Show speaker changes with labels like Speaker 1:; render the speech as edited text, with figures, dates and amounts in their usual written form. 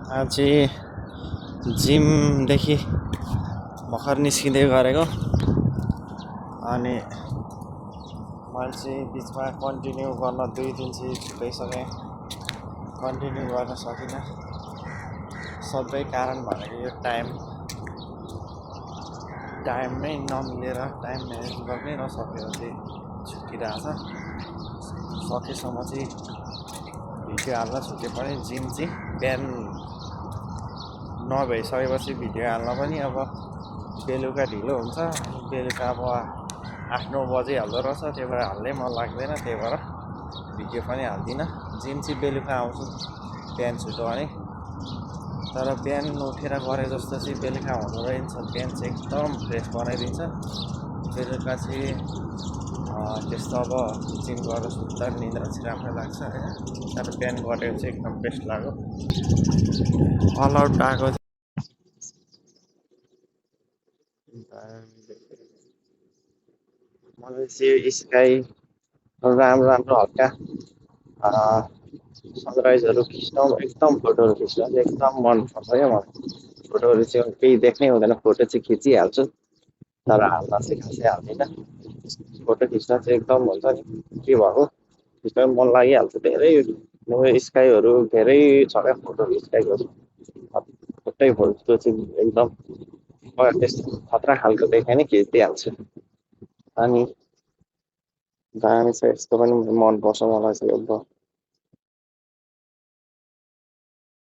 Speaker 1: आज जिमदेखि भर्खर निस्किँदै गरेको अनि मैले चाहिँ बिचमा कन्टिन्यू गर्न 2 दिन चाहिँ छुटाइसकेँ। कन्टिन्यू गर्न सकिनँ। सबै कारण भनेको यो टाइम नै नमिलेर टाइम म्यानेज गर्नै नसकेर चाहिँ छुटिरहेछ। सकेसम्म चाहिँ भिडियो हाल्न छुटे पनि जिम चाहिँ बिहान नभइसकेपछि भिडियो हाल्न पनि अब बेलुका ढिलो हुन्छ। बेलुका अब 8-9 बजिहाल्दो रहेछ, त्यही भएर हाल्नै मन लाग्दैन, त्यही भएर भिडियो पनि हाल्दिनँ। जिम चाहिँ बेलुका आउँछु बिहान छिटो है, तर बिहान उठेर गरे जस्तो चाहिँ बेलुका हुँदो रहेछ। बिहान चाहिँ एकदम फ्रेस बनाइदिन्छ। बेलुका चाहिँ त्यस्तो अब जिम गरेर सुत्दा निद्रा चाहिँ राम्रो लाग्छ होइन, तर बिहान गरेको चाहिँ एकदम बेस्ट लाग्यो। अल आउट आएको मलाई चाहिँ स्काई राम्रो हल्का सनराइजहरू खिच्न एकदम फोटोहरू खिच्न चाहिँ एकदम मनपर्छ क्या मलाई। फोटोहरू चाहिँ केही देख्नै हुँदैन, फोटो चाहिँ खिचिहाल्छु तर हाल्न चाहिँ खासै हाल्दिनँ। फोटो खिच्न चाहिँ एकदम हुन्छ नि, के भएको खिच्न मन लागिहाल्छ। धेरै स्काईहरू धेरै छ क्या फोटोहरू स्काईहरू, छुट्टै फोटो चाहिँ एकदम त्यस्तो खतरा खालको देखाइ नै खिचिदिइहाल्छु। अनि दामी छ, यस्तो पनि मनपर्छ मलाई चाहिँ एकदम।